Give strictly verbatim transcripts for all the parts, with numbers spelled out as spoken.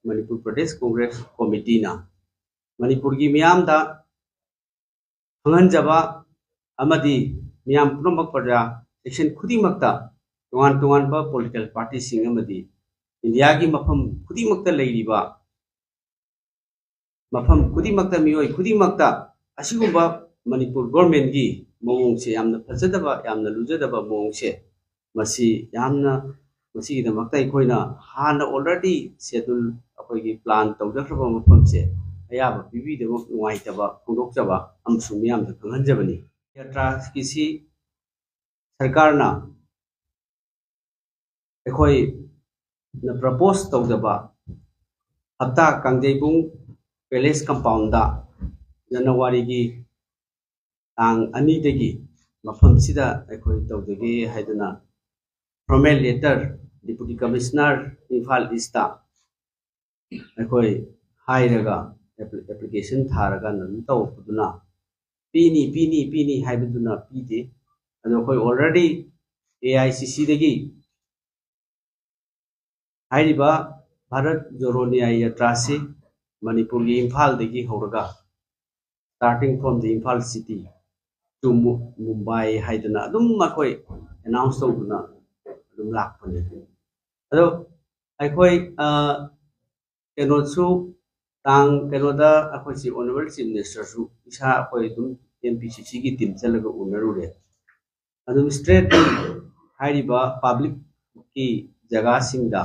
ꯃꯅꯤꯄꯨꯔ ꯄ꯭ꯔꯗꯦꯁ ꯀꯣꯡꯒ꯭ꯔꯦꯁ ꯀꯣꯃꯤꯇꯤꯅ ꯃꯅꯤꯄꯨꯔꯒꯤ ꯃꯤꯌꯥꯝꯗ ꯈꯪꯍꯟꯖꯕ ꯑꯃꯗꯤ ꯃꯤꯌꯥꯝ ꯄꯨꯝꯅꯃꯛ ꯄ꯭ꯔꯖꯥ ꯁꯦꯛꯁꯟ ꯈꯨꯗꯤꯡꯃꯛꯇ, ꯇꯣꯉꯥꯟ ꯇꯣꯉꯥꯟꯕ ꯄꯣꯂꯤꯇꯤꯀꯦꯜ ꯄꯥꯔꯇꯤꯁꯤꯡ ꯑꯃꯗꯤ ꯏꯟꯗꯤꯌꯥꯒꯤ ꯃꯐꯝ ꯈꯨꯗꯤꯡꯃꯛꯇ ꯂꯩꯔꯤꯕ, ꯃꯐꯝ ꯈꯨꯗꯤꯡꯃꯛꯇ, ꯃꯤꯑꯣꯏ ꯈꯨꯗꯤꯡꯃꯛꯇ ꯑꯁꯤꯒꯨꯝꯕ ꯃꯅꯤꯄꯨꯔ ꯒꯣꯔꯃꯦꯟꯒꯤ ꯃꯑꯣꯡꯁꯦ, ꯌꯥꯝꯅ ꯐꯖꯗꯕ, ꯌꯥꯝꯅ ꯂꯨꯖꯗꯕ ꯃꯑꯣꯡꯁꯦ, ꯃꯁꯤ ꯌꯥꯝꯅ, ꯃꯁꯤꯒꯤꯗꯃꯛꯇ ꯑꯩꯈꯣꯏꯅ ꯍꯥꯟꯅ already ꯁꯦꯗꯨꯜ ꯑꯩꯈꯣꯏꯒꯤ ꯄ꯭ꯂꯥꯟ ꯇꯧꯖꯈ꯭ꯔꯕ ꯃꯐꯝꯁꯦ ꯑꯌꯥꯕ ꯄꯤꯕꯤꯗꯕ ꯅꯨꯡꯉꯥꯏꯇꯕ ꯐꯣꯡꯗꯣꯛꯆꯕ ꯑꯃꯁꯨꯡ ꯃꯤꯌꯥꯝꯗ ꯈꯪꯍꯟꯖꯕꯅꯤ꯫ ꯌꯥꯇ꯭ꯔꯥꯒꯤꯁꯤ ꯁꯔꯀꯥꯔꯅ ꯑꯩꯈꯣꯏꯅ ꯄ꯭ꯔꯄꯣꯁ ꯇꯧꯖꯕ ꯍꯞꯇꯥ ꯀꯥꯡꯖꯩꯕꯨꯡ ꯄꯦꯂꯦꯁ ꯀꯝꯄꯥꯎꯟꯗ ꯖꯅꯋꯥꯔꯤꯒꯤ ꯇꯥꯡ ꯑꯅꯤꯗꯒꯤ ꯃꯐꯝꯁꯤꯗ ꯑꯩꯈꯣꯏ ꯇꯧꯖꯒꯦ ꯍꯥꯏꯗꯨꯅ formal letter deputy commissioner Imphal east ꯑꯩꯈꯣꯏ ꯍꯥꯏꯔꯒ, ꯑꯦꯄ꯭ꯂꯤꯀꯦꯁꯟ ꯊꯥꯔꯒ ꯑꯗꯨꯝ ꯇꯧꯔꯛꯄꯗꯨꯅ ꯄꯤꯅꯤ, ꯄꯤꯅꯤ, ꯄꯤꯅꯤ ꯍꯥꯏꯕꯗꯨꯅ ꯄꯤꯗꯦ꯫ ꯑꯗꯣ ꯑꯩꯈꯣꯏ already ꯑꯦ ꯑꯥꯏ ꯁꯤ ꯁꯤꯗꯒꯤ ꯍꯥꯏꯔꯤꯕ ꯚꯥꯔꯠ ꯖꯣꯔꯣ ꯅ꯭ꯌꯥꯌ ꯌꯥꯇ꯭ꯔꯥꯁꯤ ꯃꯅꯤꯄꯨꯔꯒꯤ ꯏꯝꯐꯥꯜꯗꯒꯤ ꯍꯧꯔꯒ, starting from the Imphal city to Mu-, Mumbai ꯍꯥꯏꯗꯅ ꯑꯗꯨꯝ ꯑꯩꯈꯣꯏ ꯑꯦꯅꯥꯎꯟꯁ ꯇꯧꯗꯨꯅ ꯑꯗꯨꯝ ꯂꯥꯛꯄꯅꯤ꯫ ꯑꯗꯣ ꯑꯩꯈꯣꯏ, ꯑ, ꯀꯩꯅꯣꯁꯨ, ꯇꯥꯡ ꯀꯩꯅꯣꯗ ꯑꯩꯈꯣꯏꯁꯤ ꯑꯣꯅꯔꯦꯕꯜ ꯆꯤꯐ ꯃꯤꯅꯤꯁꯇꯔꯁꯨ ꯏꯁꯥ ꯑꯩꯈꯣꯏ ꯑꯗꯨꯝ ꯑꯦꯝ ꯄꯤ ꯁꯤ ꯁꯤꯒꯤ ꯇꯤꯝ ꯆꯠꯂꯒ ꯎꯅꯔꯨꯔꯦ꯫ ꯑꯗꯨꯝ ꯏꯁꯇ꯭ꯔꯦꯠ ꯍꯥꯏꯔꯤꯕ ꯄꯕ꯭ꯂꯤꯛꯀꯤ ꯖꯒꯥꯁꯤꯡꯗ,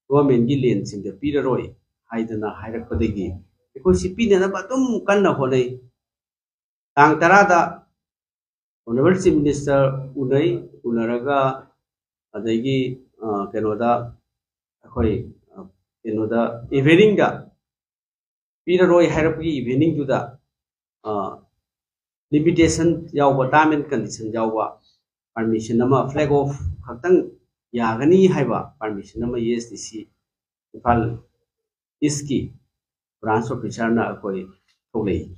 ꯒꯣꯔꯃꯦꯟꯒꯤ ꯂꯦꯟꯁꯤꯡꯗ ꯄꯤꯔꯔꯣꯏ ꯍꯥꯏꯗꯅ ꯍꯥꯏꯔꯛꯄꯗꯒꯤ ꯑꯩꯈꯣꯏꯁꯤ ꯄꯤꯅꯅꯕ ꯑꯗꯨꯝ ꯀꯟꯅ ꯍꯣꯠꯅꯩ꯫ ꯇꯥꯡ ꯇꯔꯥꯗ ꯑꯣꯅꯔꯦꯕꯜ ꯆꯤꯐ ꯃꯤꯅꯤꯁꯇꯔ ꯎꯅꯩ, ꯎꯅꯔꯒ ꯑꯗꯒꯤ, ꯑ, ꯀꯩꯅꯣꯗ ꯑꯩꯈꯣꯏ, ꯑ, ꯀꯩꯅꯣꯗ ꯏꯚꯤꯅꯤꯡꯗ ꯄꯤꯔꯔꯣꯏ ꯍꯥꯏꯔꯛꯄꯒꯤ ꯏꯚꯤꯅꯤꯡꯗꯨꯗ, ꯑ, ꯂꯤꯃꯤꯇꯦꯁꯟ ꯌꯥꯎꯕ, term and condition ꯌꯥꯎꯕ ꯄꯥꯔꯃꯤꯁꯟ ꯑꯃ, ꯐ꯭ꯂꯦꯛ ꯑꯣꯐ ꯈꯛꯇꯪ ꯌꯥꯒꯅꯤ ꯍꯥꯏꯕ ꯄꯥꯔꯃꯤꯁꯟ ꯑꯃ ꯑꯦ ꯑꯦꯁ ꯗꯤ ꯁꯤ ꯏꯝꯐꯥꯜ ꯏꯁꯀꯤ ꯕ꯭ꯔꯥꯟꯁ ꯑꯣꯐꯤꯁꯥꯔꯅ ꯑꯩꯈꯣꯏ ꯊꯣꯛꯂꯛꯏ꯫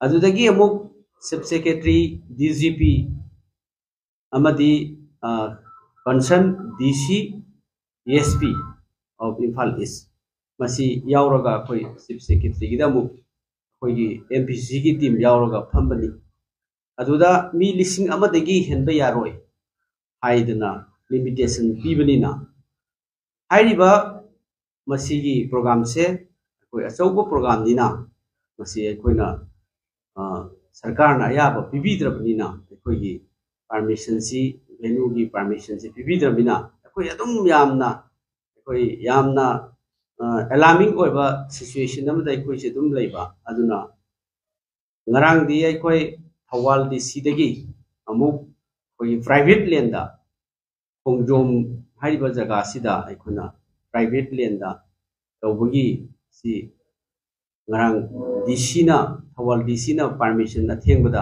ꯑꯗꯨꯗꯒꯤ ꯑꯃꯨꯛ chief secretary, D G P ꯑꯃꯗꯤ, ꯑ, concerned D C, S P of Imphal East ꯃꯁꯤ ꯌꯥꯎꯔꯒ ꯑꯩꯈꯣꯏ ꯆꯤꯐ ꯁꯦꯀ꯭ꯔꯦꯇꯔꯤꯒꯤꯗ ꯑꯃꯨꯛ ꯑꯩꯈꯣꯏꯒꯤ ꯑꯦꯝ ꯄꯤ ꯁꯤꯒꯤ ꯇꯤꯝ ꯌꯥꯎꯔꯒ ꯐꯝꯕꯅꯤ꯫ ꯑꯗꯨꯗ ꯃꯤ ꯂꯤꯁꯤꯡ ꯑꯃꯗꯒꯤ ꯍꯦꯟꯕ ꯌꯥꯔꯣꯏ ꯍꯥꯏꯗꯅ ꯂꯤꯃꯤꯇꯦꯁꯟ ꯄꯤꯕꯅꯤꯅ, ꯍꯥꯏꯔꯤꯕ ꯃꯁꯤꯒꯤ ꯄ꯭ꯔꯣꯒꯥꯝꯁꯦ ꯑꯩꯈꯣꯏ ꯑꯆꯧꯕ ꯄ꯭ꯔꯣꯒꯥꯝꯅꯤꯅ, ꯃꯁꯤ ꯑꯩꯈꯣꯏꯅ ꯁꯔꯀꯥꯔꯅ ꯑꯌꯥꯕ ꯄꯤꯕꯤꯗ꯭ꯔꯕꯅꯤꯅ, ꯑꯩꯈꯣꯏꯒꯤ ꯄꯥꯔꯃꯤꯁꯟꯁꯤ, ꯚꯦꯅꯨꯒꯤ ꯄꯥꯔꯃꯤꯁꯟꯁꯤ ꯄꯤꯕꯤꯗ꯭ꯔꯕꯅꯤꯅ, ꯑꯩꯈꯣꯏ ꯑꯗꯨꯝ ꯌꯥꯝꯅ ꯑꯩꯈꯣꯏ ꯌꯥꯝꯅ ꯑꯦꯂꯥꯔꯃꯤꯡ ꯑꯣꯏꯕ ꯁꯤꯆꯨꯋꯦꯁꯟ ꯑꯃꯗ ꯑꯩꯈꯣꯏꯁꯦ ꯑꯗꯨꯝ ꯂꯩꯕ꯫ ꯑꯗꯨꯅ ꯉꯔꯥꯡꯗꯤ ꯑꯩꯈꯣꯏ ꯊꯧꯕꯥꯜ ꯗꯤ ꯁꯤꯗꯒꯤ ꯑꯃꯨꯛ ꯑꯩꯈꯣꯏꯒꯤ ꯄ꯭ꯔꯥꯏꯚꯦꯠ ꯂꯦꯟꯗ, ꯈꯣꯡꯖꯣꯝ ꯍꯥꯏꯔꯤꯕ ꯖꯒꯥꯁꯤꯗ ꯑꯩꯈꯣꯏꯅ ꯄ꯭ꯔꯥꯏꯚꯦꯠ ꯂꯦꯟꯗ ꯇꯧꯕꯒꯤ ꯁꯤ ꯉꯔꯥꯡ ꯗꯤ ꯁꯤꯅ, ꯊꯧꯕꯥꯜ ꯗꯤ ꯁꯤꯅ ꯄꯥꯔꯃꯤꯁꯟ ꯑꯊꯦꯡꯕꯗ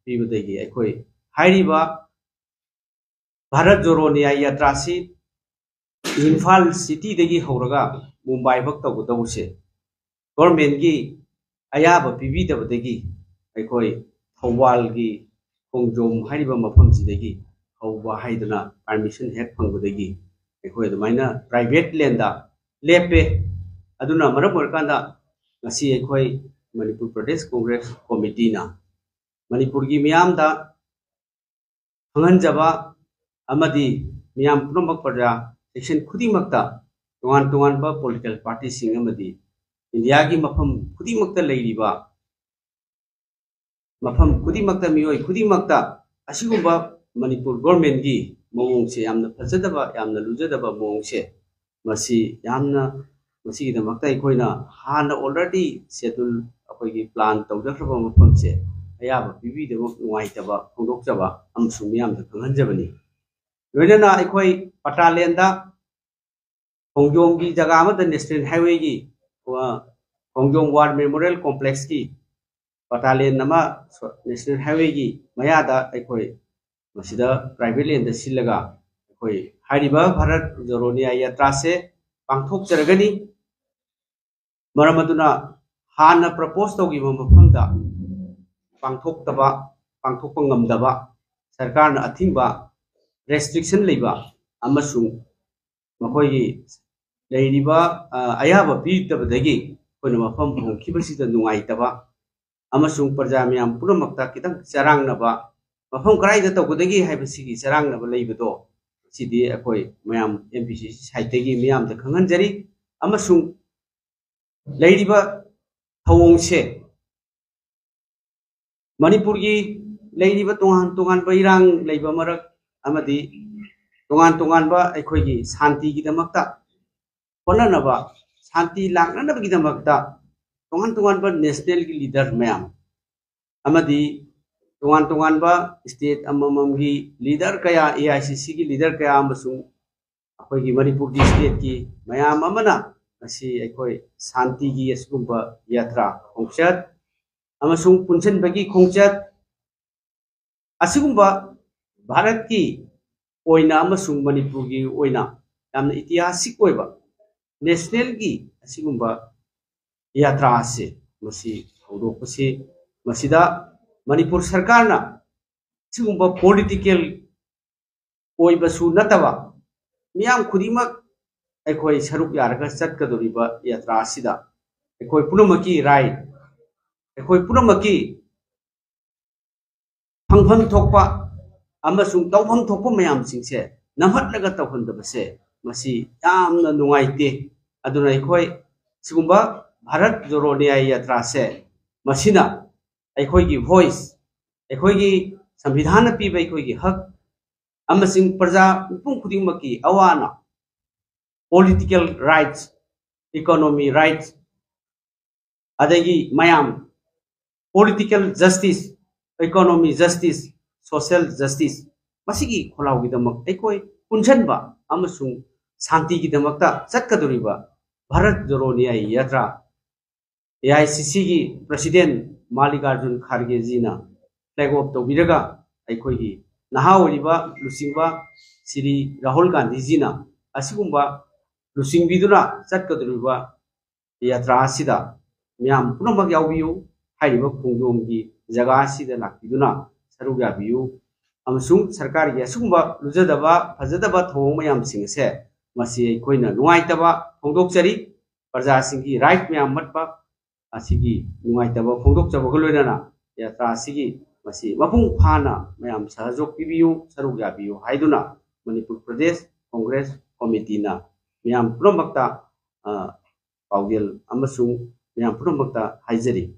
ꯄꯤꯕꯗꯒꯤ ꯑꯩꯈꯣꯏ ꯍꯥꯏꯔꯤꯕ ꯚꯥꯔꯠ ꯖꯣꯔꯣ ꯅ꯭ꯌꯥꯌ ꯌꯥꯇ꯭ꯔꯥꯁꯤ ꯏꯝꯐꯥꯜ ꯁꯤꯇꯤꯗꯒꯤ ꯍꯧꯔꯒ ꯃꯨꯝꯕꯥꯏ ꯐꯥꯎ ꯇꯧꯒꯗꯧꯕꯁꯦ ꯒꯣꯔꯃꯦꯟꯒꯤ ꯑꯌꯥꯕ ꯄꯤꯕꯤꯗꯕꯗꯒꯤ ꯑꯩꯈꯣꯏ ꯊꯧꯕꯥꯜꯒꯤ ꯈꯣꯡꯖꯣꯝ ꯍꯥꯏꯔꯤꯕ ꯃꯐꯝꯁꯤꯗꯒꯤ ꯍꯧꯕ ꯍꯥꯏꯗꯅ ꯄꯥꯔꯃꯤꯁꯟ ꯍꯦꯛ ꯐꯪꯕꯗꯒꯤ ꯑꯩꯈꯣꯏ ꯑꯗꯨꯃꯥꯏꯅ ꯄ꯭ꯔꯥꯏꯚꯦꯠ ꯂꯦꯟꯗ ꯂꯦꯞꯄꯦ꯫ ꯑꯗꯨꯅ ꯃꯔꯝ ꯑꯣꯏꯔꯀꯥꯟꯗ ꯉꯁꯤ ꯑꯩꯈꯣꯏ ꯃꯅꯤꯄꯨꯔ ꯄ꯭ꯔꯗꯦꯁ ꯀꯣꯡꯒ꯭ꯔꯦꯁ ꯀꯣꯃꯤꯇꯤꯅ ꯃꯅꯤꯄꯨꯔꯒꯤ ꯃꯤꯌꯥꯝꯗ ꯈꯪꯍꯟꯖꯕ ꯑꯃꯗꯤ ꯃꯤꯌꯥꯝ ꯄꯨꯝꯅꯃꯛ, ꯄ꯭ꯔꯖꯥ ꯁꯦꯛꯁꯟ ꯈꯨꯗꯤꯡꯃꯛꯇ, ꯇꯣꯉꯥꯟ ꯇꯣꯉꯥꯟꯕ ꯄꯣꯂꯤꯇꯤꯀꯦꯜ ꯄꯥꯔꯇꯤꯁꯤꯡ ꯑꯃꯗꯤ ꯏꯟꯗꯤꯌꯥꯒꯤ ꯃꯐꯝ ꯈꯨꯗꯤꯡꯃꯛꯇ ꯂꯩꯔꯤꯕ, ꯃꯐꯝ ꯈꯨꯗꯤꯡꯃꯛꯇ, ꯃꯤꯑꯣꯏ ꯈꯨꯗꯤꯡꯃꯛꯇ ꯑꯁꯤꯒꯨꯝꯕ ꯃꯅꯤꯄꯨꯔ ꯒꯣꯔꯃꯦꯟꯒꯤ ꯃꯑꯣꯡꯁꯦ, ꯌꯥꯝꯅ ꯐꯖꯗꯕ, ꯌꯥꯝꯅ ꯂꯨꯖꯗꯕ ꯃꯑꯣꯡꯁꯦ, ꯃꯁꯤ ꯌꯥꯝꯅ, ꯃꯁꯤꯒꯤꯗꯃꯛꯇ ꯑꯩꯈꯣꯏꯅ ꯍꯥꯟꯅ ꯑꯣꯜꯔꯦꯗꯤ ꯁꯦꯗꯨꯜ, ꯑꯩꯈꯣꯏꯒꯤ ꯄ꯭ꯂꯥꯟ ꯇꯧꯖꯈ꯭ꯔꯕ ꯃꯐꯝꯁꯦ ꯑꯌꯥꯕ ꯄꯤꯕꯤꯗꯕ ꯅꯨꯡꯉꯥꯏꯇꯕ ꯐꯣꯡꯗꯣꯛꯆꯕ ꯑꯃꯁꯨꯡ ꯃꯤꯌꯥꯝꯗ ꯈꯪꯍꯟꯖꯕꯅꯤ꯫ ꯂꯣꯏꯅꯅ ꯑꯩꯈꯣꯏ ꯄꯇꯥꯂꯦꯟꯗ ꯈꯣꯡꯖꯣꯝꯒꯤ ꯖꯒꯥ ꯑꯃꯗ ꯅꯦꯁꯅꯦꯜ ꯍꯥꯏꯋꯦꯒꯤ, ꯑ, ꯈꯣꯡꯖꯣꯝ ꯋꯥꯔ ꯃꯦꯃꯣꯔꯤꯌꯦꯜ ꯀꯣꯝꯄ꯭ꯂꯦꯛꯁꯀꯤ ꯄꯇꯥꯂꯦꯟ ꯑꯃ ꯁꯣ-, ꯅꯦꯁꯅꯦꯜ ꯍꯥꯏꯋꯦꯒꯤ ꯃꯌꯥꯗ ꯑꯩꯈꯣꯏ ꯃꯁꯤꯗ ꯄ꯭ꯔꯥꯏꯚꯦꯠ ꯂꯦꯟꯗ ꯁꯤꯜꯂꯒ ꯑꯩꯈꯣꯏ ꯍꯥꯏꯔꯤꯕ ꯚꯥꯔꯠ ꯖꯣꯔꯣ ꯅ꯭ꯌꯥꯌ ꯌꯥꯇ꯭ꯔꯥꯁꯦ ꯄꯥꯡꯊꯣꯛꯆꯔꯒꯅꯤ꯫ ꯃꯔꯝ ꯑꯗꯨꯅ ꯍꯥꯟꯅ ꯄ꯭ꯔꯄꯣꯁ ꯇꯧꯈꯤꯕ ꯃꯐꯝꯗ ꯄꯥꯡꯊꯣꯛꯇꯕ, ꯄꯥꯡꯊꯣꯛꯄ ꯉꯝꯗꯕ, ꯁꯔꯀꯥꯔꯅ ꯑꯊꯤꯡꯕ, ꯔꯦꯁꯇ꯭ꯔꯤꯛꯁꯟ ꯂꯩꯕ ꯑꯃꯁꯨꯡ ꯃꯈꯣꯏꯒꯤ ꯂꯩꯔꯤꯕ, ꯑ, ꯑꯌꯥꯕ ꯄꯤꯗꯕꯗꯒꯤ ꯑꯩꯈꯣꯏꯅ ꯃꯐꯝ ꯍꯣꯡꯈꯤꯕꯁꯤꯗ ꯅꯨꯡꯉꯥꯏꯇꯕ ꯑꯃꯁꯨꯡ ꯄ꯭ꯔꯖꯥ ꯃꯌꯥꯝ ꯄꯨꯝꯅꯃꯛꯇ ꯈꯤꯇꯪ ꯆꯔꯥꯡꯅꯕ, ꯃꯐꯝ ꯀꯗꯥꯏꯗ ꯇꯧꯒꯗꯒꯦ ꯍꯥꯏꯕꯁꯤꯒꯤ ꯆꯔꯥꯡꯅꯕ ꯂꯩꯕꯗꯣ, ꯁꯤꯗꯤ ꯑꯩꯈꯣꯏ ꯃꯌꯥꯝ ꯑꯦꯝ ꯄꯤ ꯁꯤ ꯁꯤ ꯁꯥꯏꯠꯇꯒꯤ ꯃꯤꯌꯥꯝꯗ ꯈꯪꯍꯟꯖꯔꯤ꯫ ꯑꯃꯁꯨꯡ ꯂꯩꯔꯤꯕ ꯊꯧꯑꯣꯡꯁꯦ ꯃꯅꯤꯄꯨꯔꯒꯤ ꯂꯩꯔꯤꯕ ꯇꯣꯉꯥꯟ ꯇꯣꯉꯥꯟꯕ ꯏꯔꯥꯡ ꯂꯩꯕ ꯃꯔꯛ ꯑꯃꯗꯤ ꯇꯣꯉꯥꯟ ꯇꯣꯉꯥꯟꯕ ꯑꯩꯈꯣꯏꯒꯤ ꯁꯥꯟꯇꯤꯒꯤꯗꯃꯛꯇ ꯍꯣꯠꯅꯅꯕ, ꯁꯥꯟꯇꯤ ꯂꯥꯛꯅꯅꯕꯒꯤꯗꯃꯛꯇ ꯇꯣꯉꯥꯟ ꯇꯣꯉꯥꯟꯕ ꯅꯦꯁꯅꯦꯜꯒꯤ ꯂꯤꯗꯔ ꯃꯌꯥꯝ ꯑꯃꯗꯤ ꯇꯣꯉꯥꯟ ꯇꯣꯉꯥꯟꯕ ꯁ꯭ꯇꯦꯠ ꯑꯃꯃꯝꯒꯤ ꯂꯤꯗꯔ ꯀꯌꯥ, ꯑꯦ ꯑꯥꯏ ꯁꯤ ꯁꯤꯒꯤ ꯂꯤꯗꯔ ꯀꯌꯥ ꯑꯃꯁꯨꯡ ꯑꯩꯈꯣꯏꯒꯤ ꯃꯅꯤꯄꯨꯔꯒꯤ ꯁ꯭ꯇꯦꯠꯀꯤ ꯃꯌꯥꯝ ꯑꯃꯅ ꯉꯁꯤ ꯑꯩꯈꯣꯏ ꯁꯥꯟꯇꯤꯒꯤ ꯑꯁꯤꯒꯨꯝꯕ ꯌꯥꯇ꯭ꯔꯥ ꯈꯣꯡꯆꯠ ꯑꯃꯁꯨꯡ ꯄꯨꯟꯁꯤꯟꯕꯒꯤ ꯈꯣꯡꯆꯠ ꯑꯁꯤꯒꯨꯝꯕ ꯚꯥꯔꯠꯀꯤ ꯑꯣꯏꯅ ꯑꯃꯁꯨꯡ ꯃꯅꯤꯄꯨꯔꯒꯤ ꯑꯣꯏꯅ ꯌꯥꯝꯅ ꯏꯇꯤꯍꯥꯁꯤꯛ ꯑꯣꯏꯕ ꯅꯦꯁꯅꯦꯜꯒꯤ ꯑꯁꯤꯒꯨꯝꯕ ꯌꯥꯇ꯭ꯔꯥ ꯑꯁꯤ ꯃꯁꯤ ꯍꯧꯗꯣꯛꯄꯁꯤ, ꯃꯁꯤꯗ ꯃꯅꯤꯄꯨꯔ ꯁꯔꯀꯥꯔꯅ ꯁꯤꯒꯨꯝꯕ ꯄꯣꯂꯤꯇꯤꯀꯦꯜ ꯑꯣꯏꯕꯁꯨ ꯅꯠꯇꯕ ꯃꯤꯌꯥꯝ ꯈꯨꯗꯤꯡꯃꯛ ꯑꯩꯈꯣꯏ ꯁꯔꯨꯛ ꯌꯥꯔꯒ ꯆꯠꯀꯗꯧꯔꯤꯕ ꯌꯥꯇ꯭ꯔꯥ ꯑꯁꯤꯗ ꯑꯩꯈꯣꯏ ꯄꯨꯝꯅꯃꯛꯀꯤ ꯔꯥꯏꯠ, ꯑꯩꯈꯣꯏ ꯄꯨꯝꯅꯃꯛꯀꯤ ꯐꯪꯐꯝ ꯊꯣꯛꯄ ꯑꯃꯁꯨꯡ ꯇꯧꯐꯝ ꯊꯣꯛꯄ ꯃꯌꯥꯝꯁꯤꯡꯁꯦ ꯅꯝꯍꯠꯂꯒ ꯇꯧꯍꯟꯗꯕꯁꯦ ꯃꯁꯤ ꯌꯥꯝꯅ ꯅꯨꯡꯉꯥꯏꯇꯦ꯫ ꯑꯗꯨꯅ ꯑꯩꯈꯣꯏ ꯁꯤꯒꯨꯝꯕ ꯚꯥꯔꯠ ꯖꯣꯔꯣ ꯅ꯭ꯌꯥꯌ ꯌꯥꯇ꯭ꯔꯥꯁꯦ ꯃꯁꯤꯅ ꯑꯩꯈꯣꯏꯒꯤ ꯚꯣꯏꯁ, ꯑꯩꯈꯣꯏꯒꯤ ꯁꯪꯕꯤꯙꯥꯟꯅ ꯄꯤꯕ ꯑꯩꯈꯣꯏꯒꯤ ꯍꯛ ꯑꯃꯁꯨꯡ ꯄ꯭ꯔꯖꯥ ꯃꯤꯄꯨꯝ ꯈꯨꯗꯤꯡꯃꯛꯀꯤ ꯑꯋꯥ ꯑꯅꯥ, ꯄꯣꯂꯤꯇꯤꯀꯦꯜ ꯔꯥꯏꯠꯁ, ꯏꯀꯣꯅꯣꯃꯤ ꯔꯥꯏꯠꯁ, ꯑꯗꯒꯤ ꯃꯌꯥꯝ political justice, economy justice, social justice, ꯃꯁꯤꯒꯤ ꯈꯣꯜꯂꯥꯎꯒꯤꯗꯃꯛ ꯑꯩꯈꯣꯏ ꯄꯨꯟꯁꯤꯟꯕ ꯑꯃꯁꯨꯡ ꯁꯥꯟꯇꯤꯒꯤꯗꯃꯛꯇ ꯆꯠꯀꯗꯧꯔꯤꯕ ꯚꯥꯔꯠ ꯖꯣꯔꯣ ꯅ꯭ꯌꯥꯌ ꯌꯥꯇ꯭ꯔꯥ, ꯑꯦ ꯑꯥꯏ ꯁꯤ ꯁꯤꯒꯤ ꯄ꯭ꯔꯁꯤꯗꯦꯟ ꯃꯥꯜꯂꯤꯀꯥꯔꯖꯨꯟ ꯈꯥꯔꯒꯦꯖꯤꯅ ꯐ꯭ꯂꯦꯒ ꯑꯣꯐ ꯇꯧꯕꯤꯔꯒ ꯑꯩꯈꯣꯏꯒꯤ ꯅꯍꯥ ꯑꯣꯏꯔꯤꯕ ꯂꯨꯆꯤꯡꯕ ꯁ꯭ꯔꯤ ꯔꯥꯍꯨꯜ ꯒꯥꯟꯙꯤꯖꯤꯅ ꯑꯁꯤꯒꯨꯝꯕ ꯂꯨꯆꯤꯡꯕꯤꯗꯨꯅ ꯆꯠꯀꯗꯧꯔꯤꯕ ꯌꯥꯇ꯭ꯔꯥ ꯑꯁꯤꯗ ꯃꯤꯌꯥꯝ ꯄꯨꯝꯅꯃꯛ ꯌꯥꯎꯕꯤꯌꯨ꯫ ꯍꯥꯏꯔꯤꯕ ꯈꯣꯡꯖꯣꯝꯒꯤ ꯖꯒꯥ ꯑꯁꯤꯗ ꯂꯥꯛꯄꯤꯗꯨꯅ ꯁꯔꯨꯛ ꯌꯥꯕꯤꯌꯨ ꯑꯃꯁꯨꯡ ꯁꯔꯀꯥꯔꯒꯤ ꯑꯁꯤꯒꯨꯝꯕ ꯂꯨꯖꯗꯕ ꯐꯖꯗꯕ ꯊꯧꯑꯣꯡ ꯃꯌꯥꯝꯁꯤꯡ ꯑꯁꯦ ꯃꯁꯤ ꯑꯩꯈꯣꯏꯅ ꯅꯨꯡꯉꯥꯏꯇꯕ ꯐꯣꯡꯗꯣꯛꯆꯔꯤ꯫ ꯄ꯭ꯔꯖꯥꯁꯤꯡꯒꯤ ꯔꯥꯏꯠ ꯃꯌꯥꯝ ꯃꯠꯄ ꯑꯁꯤꯒꯤ ꯅꯨꯡꯉꯥꯏꯇꯕ ꯐꯣꯡꯗꯣꯛꯆꯕꯒ ꯂꯣꯏꯅꯅ ꯌꯥꯇ꯭ꯔꯥ ꯑꯁꯤꯒꯤ ꯃꯁꯤ ꯃꯄꯨꯡ ꯐꯥꯅ ꯃꯌꯥꯝ ꯁꯍꯖꯣꯛ ꯄꯤꯕꯤꯌꯨ, ꯁꯔꯨꯛ ꯌꯥꯕꯤꯌꯨ ꯍꯥꯏꯗꯨꯅ ꯃꯅꯤꯄꯨꯔ ꯄ꯭ꯔꯗꯦꯁ ꯀꯣꯡꯒ꯭ꯔꯦꯁ ꯀꯣꯃꯤꯇꯤꯅ ꯃꯌꯥꯝ ꯄꯨꯝꯅꯃꯛꯇ, ꯑ, ꯄꯥꯎꯖꯦꯜ ꯑꯃꯁꯨꯡ ꯃꯌꯥꯝ ꯄꯨꯝꯅꯃꯛꯇ ꯍꯥꯏꯖꯔꯤ꯫